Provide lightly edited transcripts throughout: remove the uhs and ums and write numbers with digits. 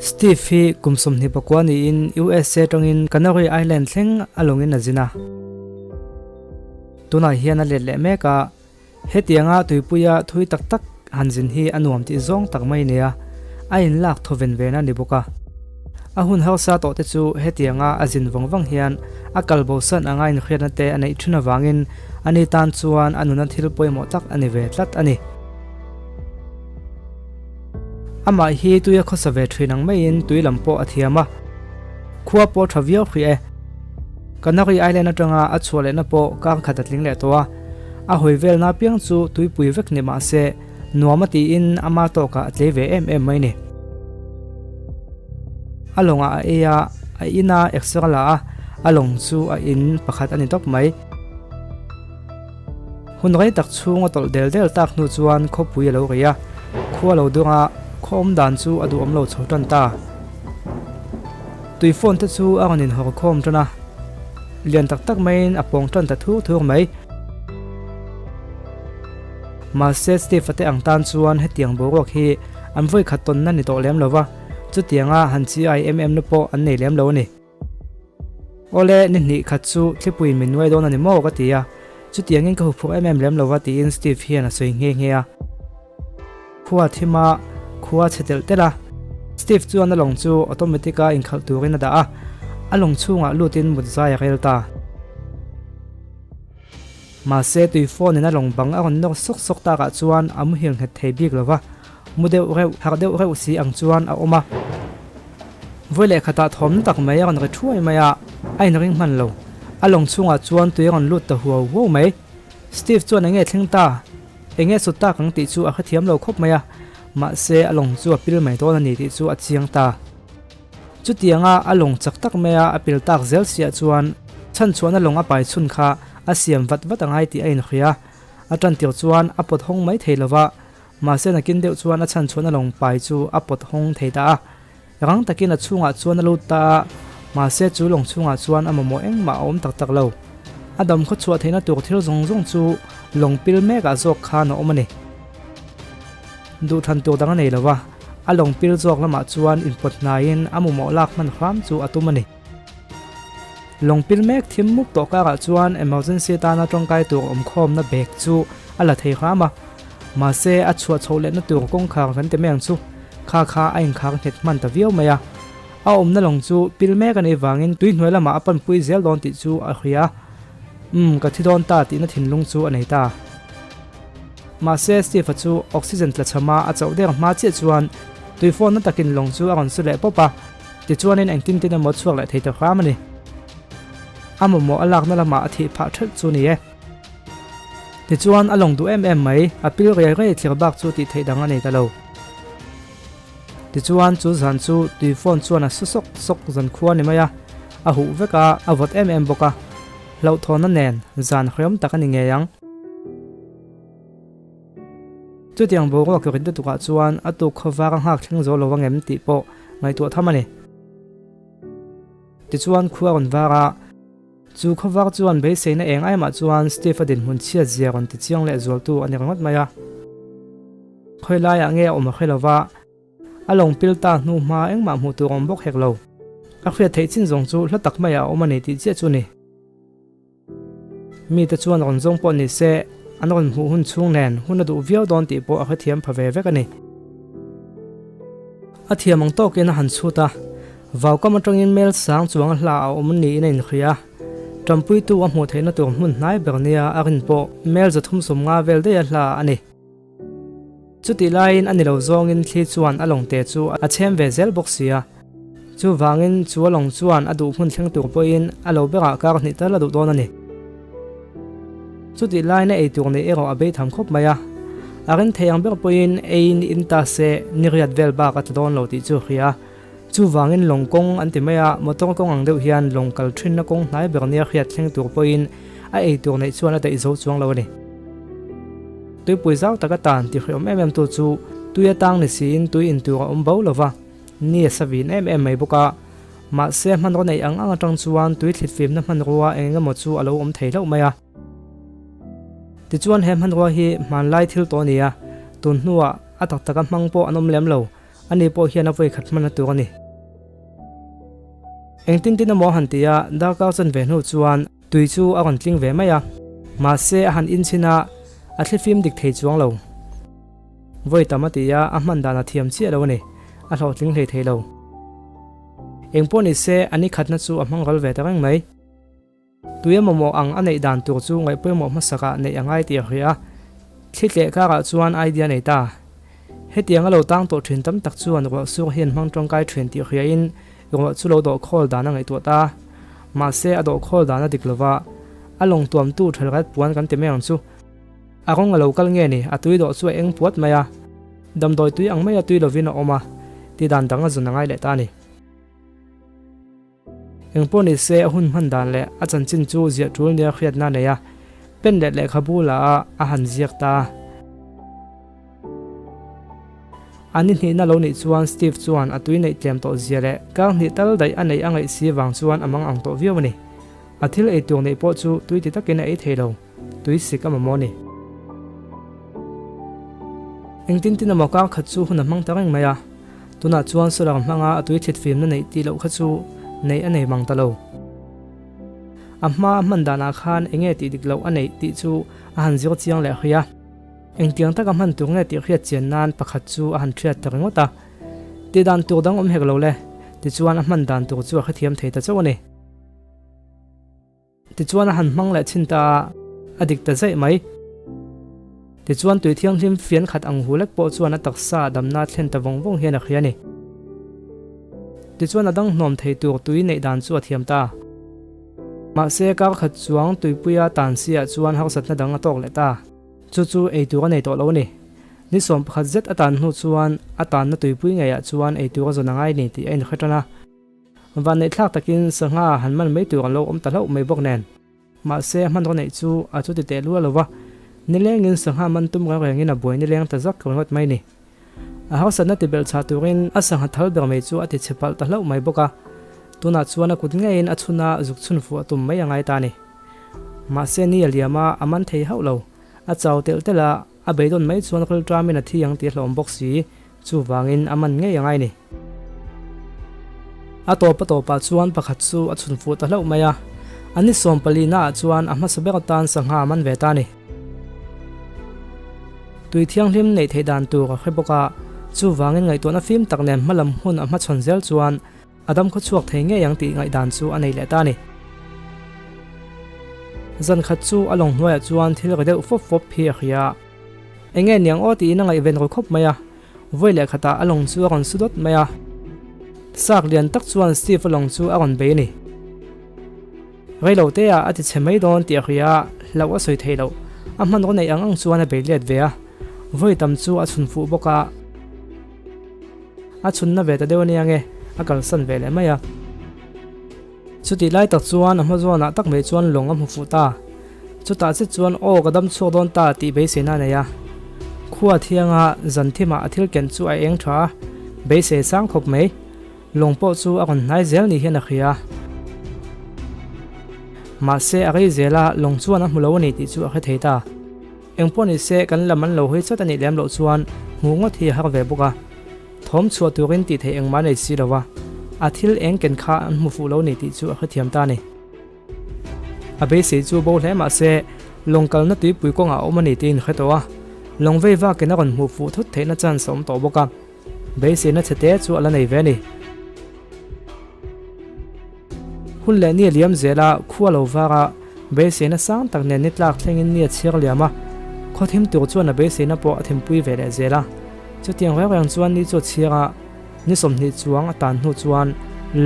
Steve hi kum 29 niin USA tangin Canary Island thleng a lawngin a zin a. Tunah hian a let leh mek a, hetianga tuipuia thui tak tak han zin hi a nuam tih zawng tak mai nia, a inlak thaw ven ven a ni bawk a. A hun hausa tawh te chu hetianga a zin vang vang hian a kal bosan anga inhriatna te a neih thin avangin ani tan chuan a nuna thil pawimawh tak a ni ve tlat a ni. Amah hi tuia khawsa ve thin ang maiin tui lam pawh a thiam a, khua pawh tha viau hrih e. Canary Island atanga a chhuah lehna pawh kang khat a tling leh tawh a, a hawi velna apiang chu tuipui vek ni mah se nuam a tiin ama tawkah a tlei ve em em mai ni. A lawngah a ei a, a ina exer a la a, a lawng chu a in pakhat a ni tawp mai. Hun rei tak chhung a tawlh del del tak hnu chuan khawpui a lo rei a, khua lo dung a, khaw awm dan chu a duhawm lo chho tan ta. Tui phone te chu a rawn inhawr khawm tan a, lian tak tak maiin a pawng tan ta thur thur mai. Mahse Steve-a te ang tan chuan hetiang boruak hi an vawi khat tawnna ni tawh lem lo va, chutianga han chi-ai em em na pawh an nei lem lo a ni. Awle, ni hnih khat chu thlipui min nuai dawn a ni maw ka ti a, chutiangin ka huphurh em em lem lo va tiin Steve hian a sawi nghe nghe a. Khua thim a, khua chhe telh telh a. Steve chuan a lawng chu automatic a inkhalh turin a dah a, a lawng chhungah lutin mut zai a rel ta. Mahse tui phone in a lawng bang a rawn nawr sawk sawk takah chuan a muhil nghet thei bik lo va, mu deuh reuh, harh deuh reuh si ang chuan a awm a. Vawi leh khatah thawmna tak mai a rawn ri thuai mai a, a inring hman lo. A lawng chhungah chuan tui a rawn lut ta huau huau mai. Steve chuan enge thleng ta, enge sut tak ang tih chu a hrethiam lo khawp mai a, mahse a lawng chu a pil mai dawn a ni tih chu a chiang ta. Chutianga a lawng chak tak maia a pil tak zel siah chuan chhanchhuahna lawng a pai chhun kha a siam vat vat angai tih a inhria. A tantir chuan a pawt hawng mai thei lova, mahse nakin deuh chuan a chhanchhuahna lawng pai chu a pawt hawng thei ta a. Rang takin a chhungah chuan a lut ta a, mahse chu lawng chhungah chuan a mamawh engmah a awm tak tak lo. A dam khaw chhuah theihna tur thil zawng zawng chu lawng pil mekah zawk khan a awm a ni. Duhthlan tur dang a nei lo va, a lawng pil zawk lamah chuan inpawt hnaiin a mumawh lak hman hram chu a tum a ni. Lawng pil mek thim mup tawh karah chuan emergency tana tawngkai tur awmkhawmna bag chu a la thei hram a, mahse a chhuah chhoh lehna tur kawngkhar kan ti mai ang chu, kha kha a inkhar nghet hman ta viau mai a. A awmna lawng chu pil mek a nih vangin tui hnuai lamah a panpui zel dawn tih chu a hria a, Umm, ka thi dawn ta tihna thinlung chu a nei ta. Mahse, Steve-a chu oxygen tla chhama a chauh der hma chiah chuan tui phone na takin lawng chu a rawn su leh pawp a, tichuanin engtin tin emaw chhuak leh thei ta hram a ni. A mamawh a lakna lamah a thih phah ṭhelh chu ni e. Tichuan, a lawng duh em em mai, a pil riai riai thlir bak chu tih theih dang a nei ta lo. Tichuan, chu zan chu tui phone chuan a su sawk sawk zan khua ni mai a, a huh vek a, a vawt em em bawk a. Hlauhthawnna nen zan hreawm tak a ni ngei ang. Chutiang boruak rit lutukah chuan a tuk khawvar a nghak thleng zo lo ang em tih pawh ngaihtuah tham a ni. Tichuan khua rawn var a, chu khawvar chuan beiseina eng aimah chuan Steve-a dinhmun chhiat zia rawn ti chiang leh zualtu a ni ringawt mai a. Khawi laiah nge a awm a hre lo va. A lawng pil ta hnu hma engmah hmuh tur awm bawk hek lo. A hriat theih chin zawng chu hla tak maiah a awm a ni tih chiah chu ni. Mite chuan rawn zawng pawh ni se, an rawn hmuh hun chhung nen hun a duh viau dawn tih pawh a hrethiam pha ve vek a ni. A thiam ang tawkin a han chhut a, vaukam atangin mel sang chuang a hla a awm niin a inhria a. Ṭampuitu a hmuh theihna tur hmun hnai ber nia a rin pawh mel 350 vel daih a hla a ni. Chutih laiin a ni lo zawngin thli chuan a lawngte chu a chhem ve zel bawk si a. Chuvangin chu a lawng chuan a duh hmun thleng tur pawhin a lo berah kar hnih tal a duh dawn a ni. Chutih laiin a ei tur neih erawh a bei tham khawp mai a. A ring thei ang ber pawhin eiin in ta se ni riat vel bak a tla dawn lo tih chu a hria. Chuvangin lawng kawng an ti mai a, motor kawng ang deuh hian lawng kal thinna kawng hnai ber nia hriat thleng tur pawhin a ei tur neih chuan a daih zo chuang lo a ni. Tuipui zau taka tan ti hreawm em em tu chu tui atang ni siin tui in tur a awm bo lo va, ni a sa vin em em mai bawk a. Mahse hmanraw neih ang ang atang chuan tui thlit fimna hmanrua eng emaw chu a lo awm thei hlauh mai a. Tichuan he hmanrua hi hmanlai thil tawh a ni a, tun hnuah a tak taka hmang pawh an awm lem lo. Ani pawh hian a vawi khat hman a tur a ni. Engtin tin emaw a han ti a, darkar chanve hnu chuan tui chu a rawn tling ve mai a. Mahse a han inchhin a, a thlifim dik thei chuang lo. Vawi tam a ti a, a hman dan a thiam chiah lo a ni, a hlawhtling hlei thei lo. Eng pawh ni se, a ni khatna chu a hmang ral ve ta reng mai. Tui a mamawh ang a neih dan tur chu ngaihpawimawh hmasakah neih a ngai tih a hria a, thli tleh karah chuan idea nei ta. Hetiang a lo tang tawh thin tam tak chuan ruah sur hian hmang tawngkai thin tih hriain ruah chu lo dawh khawl dan a ngaihtuah ta. Mahse a dawh khawl dan a dik lova, a lawng tuamtu thelret puan kan ti mai ang chu. A rawng a lo kal nge ni, a tui dawh chu a eng puat mai a, damdawi tui ang maia tui lovin a awm a, ti dan dang a zun a ngai leh ta a ni. Engpawh ni se a hun hman dan leh a chanchin chu ziah tul nia hriatna a nei a, pen leh lehkhabu la a a han ziak ta a. A ni hnihna lo nih chuan Steve chuan a tui neih tlem tawh zia leh kar hnih tal daih a neih a ngaih si vang chuan a mang ang tawh viau a ni. A thil ei tur neih pawh chu tui ti takin a ei thei lo. Tui sik a mamawh a ni. Engtin tin emaw kar khat chu hun a hmang ta reng mai a. Tunah chuan solar hmanga a tui thlit fimna neih tih loh kha chu neih a nei mang ta lo. A hma a hman danah khan eng nge tih dik loh a neih tih chu a han zir chiang leh hrih a. Engtiang taka hman tur nge tih hriat chian nan pakhat chu a han hriat ta ringawt a. Tih dan tur dang awm hek lo le, tichuan a hman dan tur chu a hrethiam thei ta chauh a ni. Tichuan a han hmang leh chhin ta a, a dik ta zaih mai. Tichuan tui thianghlim fian khat ang hu lek pawh chuan a taksa a damna thlen ta vawng vawng hian a hria a ni. Tichuan a dang hnawm thei tur tui neih dan chu a thiam ta. Mahse kar khat chuang tuipuia tan si ah chuan harsatna dang a tawk leh ta. Chu chu ei tur a nei tawh lo a ni. Ni 11 zet a tan hnu chuan a tanna tuipui ngeiah chuan ei tur a zawn a ngai ni tih a inhre tan a. Vanneihthlak takin sangha han man mai tur an lo awm ta hlauh mai bawk nen. Mahse hmanraw neih chu a chuti teh lual lo va, nilengin sangha man tum reng rengin a buai nileng ta zak ringawt mai ni. A harsatna ti belh chah turin a sangha thal ber mai chu a ti chhe palh ta hlauh mai bawk a, tunah chuan a kut ngeiin a chhuna zuk chhun fuh a tum mai a ngai ta a ni. Mahse ni a liam a, a man thei hauh lo. A chau telh telh a, a beidawn mai chuan rilṭamin a thi ang tih a hlawm bawk si. Chuvangin a man ngei a ngai ni. A tawp a tawpah chuan pakhat chu a chhun fuh ta hlauh mai a, a ni 14 naah chuan a hmasa ber atan sangha a man ve ta a ni. Tui thianghlim neih theih dan tur a hre bawk a, chuvangin ngaihtuahna fim tak nen hmalam hun a hmachhawn zel chuan A dam khaw chhuak thei ngei ang tih ngaihdan chu a nei leh ta a ni. Zan khat chu a lawng hnuaiah chuan thil ri deuh fawp fawp hi a hria a. Eng nge niang aw tiin a ngaihven ru khawp mai a. Vawi leh khatah a lawng chu a rawn su dawt mai a. Sâk lian tak chuan Steve a lawng chu a rawn bei a ni. Reilo te ah a ti chhe mai dawn tih a hria a, hlauh a sawi theih loh. A hmanraw neih ang ang chuan a bei let ve a. Vawi tam chu a chhun fuh bawk a. A chhunna ve ta deuh ania nge, a kalsan ve leh mai a. Chutih lai tak chuan a hma zawnah tak mai chuan lawng a hmu fuh ta. Chutah che chuan aw ka dam chhuak dawn ta tih beiseina a nei a. Khua thianga zan thimah a thil ken chu a eng tha a, beisei sang khawp mai. Lawng pawh chu a rawn hnai zel ni hian a hria. Mahse a rei zel a, lawng chuan a hmu lo a ni tih chu a hre thei ta. Eng pawh ni se, kan lam an lo hawi chat a nih lem loh chuan hmuh ngawt hi a har ve bawk a. Thawm chhuah turin tih theih engmah a nei si lo va, a thil eng ken kha an hmu fuh lo ni tih chu a hrethiam ta a ni. A beisei chu bo hle mah se, lawng kalna tuipui kawngah a awm a ni tiin hre tawh a, lawng vei vakin a rawn hmuh fuh thut theihna chance a awm tawh bawk a. Beiseina chhe te chu a la nei ve a ni. Hun leh ni a liam zel a, khua lo var a, beiseina sang tak nen ni tlak thlengin ni a chhir liam a, khaw thim tur chuan a beiseina pawh a thimpui ve leh zel a. Chutiang reng reng chuan ni chu a chhir a, ni 20 chuang a tan hnu chuan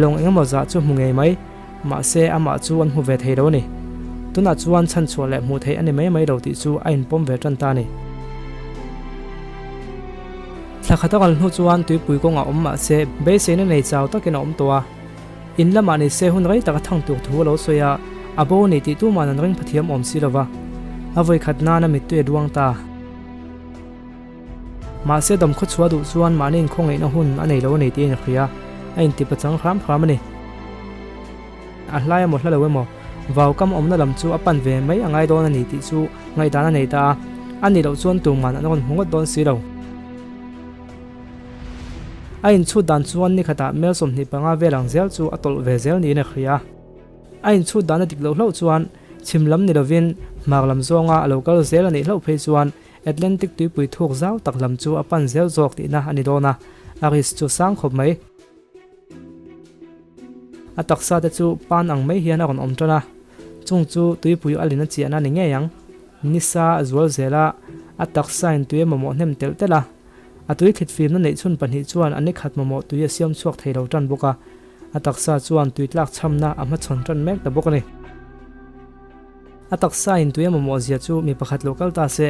lawng engemaw zah chu hmu ngei mai. Mahse, amah chu an hmu ve thei lo a ni. Tunah chuan chhanchhuah leh hmuh theih a ni mai mai lo tih chu a inpawm ve tan ta a ni. Thla khat a kal hnu chuan tuipui kawngah awm mahse beiseina nei chau takin a awm tawh a. In lamah ni se hun rei tak a thang tur thu a lo sawi a, a bo a ni tih tuman an ring phathiam awm si lo va. A vawikhat nan a mittui a duang ta. Mahse dam khawchhuah duh chuan mahni inkhawngaihna hun a nei lo a ni tiin a hria, a inti pachang hram hram a ni. A hlai emaw hla lo emaw, vau kam awmna lam chu a pan ve mai a ngai dawn a ni tih chu ngaihdan a nei ta a, a nih loh chuan tuman an rawn hmu ngawt dawn si lo. A inchhut dan chuan ni khatah mel 25 vel ang zel chu a tawlh ve zel niin a hria. A inchhut dan a dik loh hlauh chuan chhim lam ni lovin hmar lam zawnga a lo kal zel a nih hlauh phei chuan Atlantic tuipui thuk zau tak lam chu a pan zel zawk tihna a ni dawn a, a risk chu sang khawp mai. A taksa te chu pan ang mai hian a rawn awm tan a, chung chu tuipui a lin a chiahna ni ngei ang. Nisa a zual zel a, a taksa in tui a mamawh hnem telh telh a. A tui thlit fimna neih chhun pahnih chuan a ni khat mamawh tui a siam chhuak thei lo tan bawk a, a taksa chuan tui tlak chhamna a hmachhawn tan mek ta bawk a ni. A taksa in tui a mamawh zia chu mi pakhat lo kal ta se,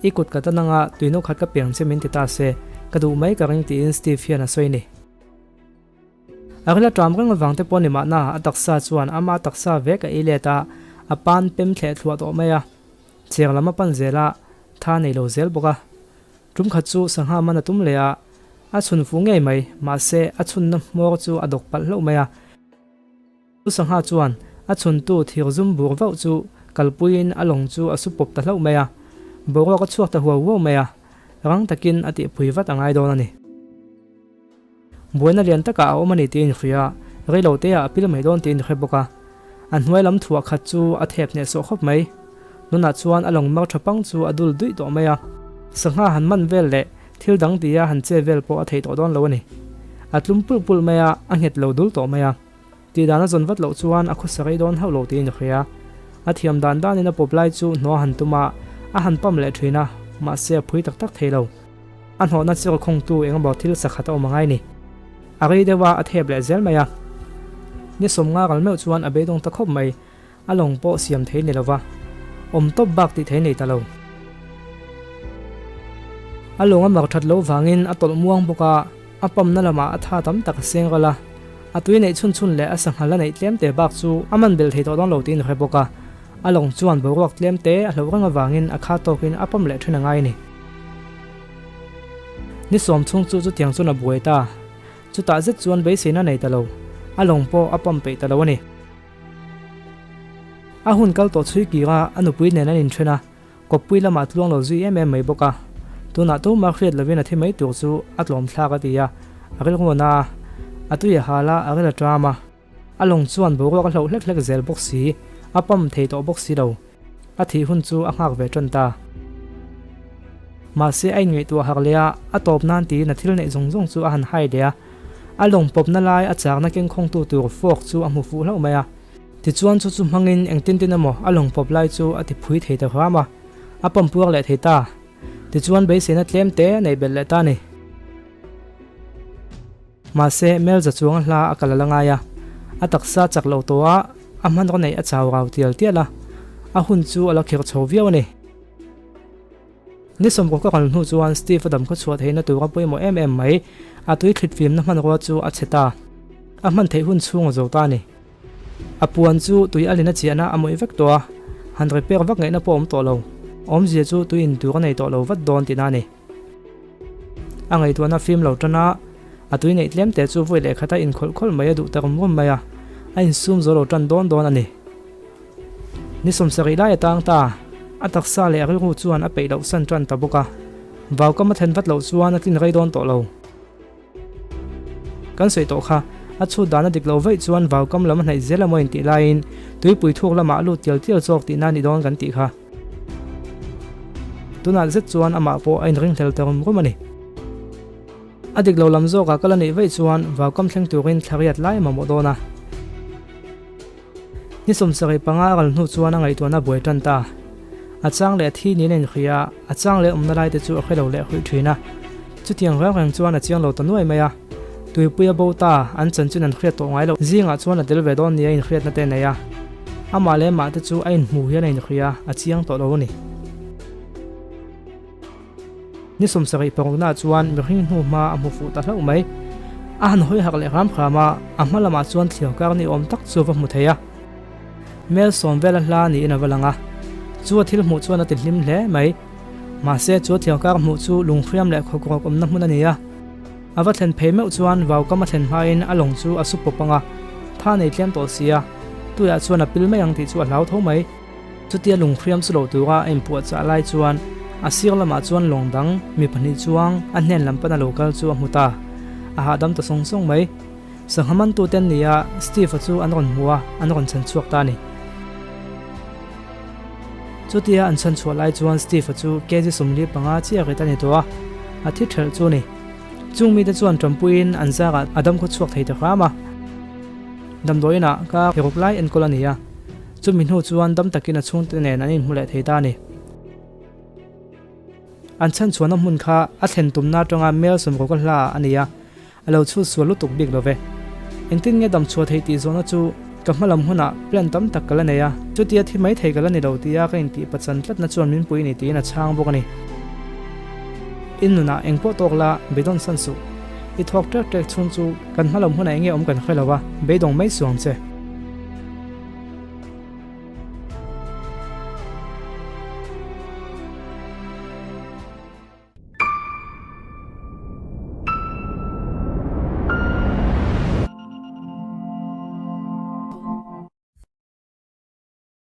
I kut ka tan anga tui no khat ka piang che min ti ta se, ka duh mai ka ring tiin Steve hian a sawi ni. A ril a ṭam reng avang te pawh ni mahna a taksa chuan ama taksa vek a ei let a, a pan pem thleh thluah tawh mai a. Cheng lam a pan zel a, tha nei lo zel bawk a. Tum khat chu sangha man a tum leh a, a chhun fu ngei mai, mahse a chhunna hmawr chu a dawk palh hlauh mai a. Chu sangha chuan a chhuntu thir zum bur vauh chu kalpuiin a lawng chu a su pawp ta hlauh mai a, boruak a chhuak ta huau huau mai a, rang takin a tihpui vat a ngai dawn a ni. Buaina lian takah a awm a ni tiin hria, rei lo teah a pil mai dawn tiin hre bawk a. A hnuai lam thuah khat chu a thep hnehsawh khawp mai. Nunah chuan a lawng mar tha pang chu a dul duih tawh mai a. Sangha han man vel leh thil dang tia han che vel pawh a theih tawh dawn lo a ni. A tlum pulh pulh mai a, a nghet lo dul tawh mai a. Tih dan a zawn vat loh chuan a khawsa rei dawn hauh lo tiin a hria. A thiam dan danin a pawp lai chu hnuah a han tum a, a han pam leh thin a, mahse a phui tak tak thei lo. A hnawhna chu khawngtu engemaw thil sakhat a awm angai ni. A rei deuh a, a thep leh zel mai a. Ni sawmnga ral meuh chuan a beidawng ta khawp mai, a lawng pawh siam thei ni lova, awm tawp bak tih thei nei ta lo. A lawng a mar that loh vangin a tawlh muang bawk a, a pamna lamah a tha tam tak a seng ral a. A tui neih chhun chhun leh a sanghal a neih tlem te bak chu a man belh thei tawh dawn lo tiin a hre bawk a. A lawng chuan boruak tlem te a hloh reng avangin a kha tawkin a pawm leh then a ngai a ni. Ni sawm chhung chu chutiang chuan a buai ta. Chutah zet chuan beiseina nei ta lo, a lawng pawh a pawm peih ta lo a ni. A hun kal tawh chhui kira a nupui nen an inthen a, kawppui lamah tluang lo zui em em mai bawk a. Tunah tumah hriat lovin a thi mai tur chu a tlawm thlak a ti a, a rilruan a, a tui a hal a, a ril a ṭam a. A lawng chuan boruak a hloh hlek hlek zel bawk si, a pump thei tawh bawk si lo. A thih hun chu a nghak ve tan ta. Mahse a inngaihtuah harh leh a, a tawp nan tiin a thil neih zawng zawng chu a han hai leh a. A lawng pawpna lai a chakna kengkhawngtu tur fork chu a hmu fuh hlauh mai a. Tichuan chu chu hmangin engtin tin emaw a lawng pawp lai chu a ti phui thei ta hram a, a pump puar leh thei ta. Tichuan beiseina tlem te a neih belh leh ta a ni. Mahse, Melza chuang a hla a kal a la ngai a, a taksa chak loh tawh a, a hmanraw neih a chau rau tial tial a, a hun chu a la khirh chho viau a ni. Ni sawmkawk a kal hnu chuan Steve a dam khaw chhuah theihna tur a pawimawh em em mai, a tui thlit fimna hmanrua chu a chhe ta. A hman theih hun chhung a zo ta a ni. A puan chu tui a lin a chiahna a mawih vek tawh a, han repair vak ngaihna pawh a awm tawh lo. Awmzia chu tui in tur a nei tawh lo vat dawn tihna a ni. A ngaihtuahna fim lo tan a, a tui neih tlem te chu vawi leh khata inkhawlh khawlh mai a duh ta rum rum mai a, a insum zo lo tan dawn dawn a ni. Ni sawmsarih lai a tang ta, a taksa leh a rilru chuan a peih loh san tan ta bawk a, vaukam a thlen vat loh chuan a tlin rei dawn tawh lo. Kan sawi tawh kha, a chhut dan a dik lo vaih chuan vaukam lam a hnaih zel emaw intih laiin tuipui thuk lamah a lut tial tial zawk tihna a ni dawn kan tih kha. Tunah zet chuan amah pawh a inringhlel ta rum rum a ni. A dik lo lam zawkah ka la neih vaih chuan vaukam thleng turin thla riat lai a mamawh dawn a. Ni 75 a ral hnu chuan a ngaihtuahna a buai tan ta. A chang leh a thi niin a inhria a, a chang leh awmna laite chu a hre lo leh hruih thin a. Chutiang reng reng chuan a chiang lo ta nuai mai a. Tuipui a bo ta, an chanchin an hriat tawh ngai loh. Zingah chuan a tel ve dawn nia inhriatna te a nei a. Amah leh amah te chu a inhmuh hian a inhria, a chiang tawh lo a ni. Ni 76 na chuan mihring hnu hma a hmu fuh ta hlauh mai. A han hawi hak leh hram hram a, a hma lamah chuan thliau kar ni awm tak chu a va hmu thei a. Mel sawm vela hla niin a va lang a, chu a thil hmuh chuan a ti hlim hle mai. Mahse chu a thliau kar hmuh chu lunghriam leh khawkrawk awmna hmun a ni a. A va thlen phei meuh chuan vaukam a thlen hmain a lawng chu a su pawp ang a, tha nei tlem tawh si a, tuiah chuan a pil mai ang tih chu a hlau tho mai. Chutia lunghriam chu lo tura a inpuahchah lai chuan a sir lamah chuan lawng dang mi pahnih chuang a hnen lam pana lo kal chu a hmu ta. A hahdam ta sawng sawng mai. Sangha mantute an ni a, Steve-a chu an rawn hmu a, an rawn chhan chhuak ta a ni. Chutia an chhan chhuah lai chuan Steve-a chu kg 45 chiah rit a ni tawh a, a thi ṭhelh chu a ni. Chung mite chuan ṭampuiin an zarah a dam khaw chhuak thei ta hram a. Damdawiinah ka ruk lai enkawl a ni a, chumi hnu chuan dam takin a chhungte nen an inhmu leh thei ta a ni. An chhanchhuahna hmun kha a thlen tumna atanga mel sawmruk a hla a ni a, a lo chhut sual lutuk bik lo ve. Engtin nge damchhuah theih tih zawhna chu ka hma lam hunah plan tam tak ka la nei a, chutia thi mai thei ka la ni lo tia ka intih pachan tlatna chuan min pui ni tiin a chhang bawk a ni. In nunah eng pawh tawk la beidawn san suh. I thawk ṭek ṭek chhung chu kan hma lam hunah enge awm kan hre lo a, beidawng mai suang che.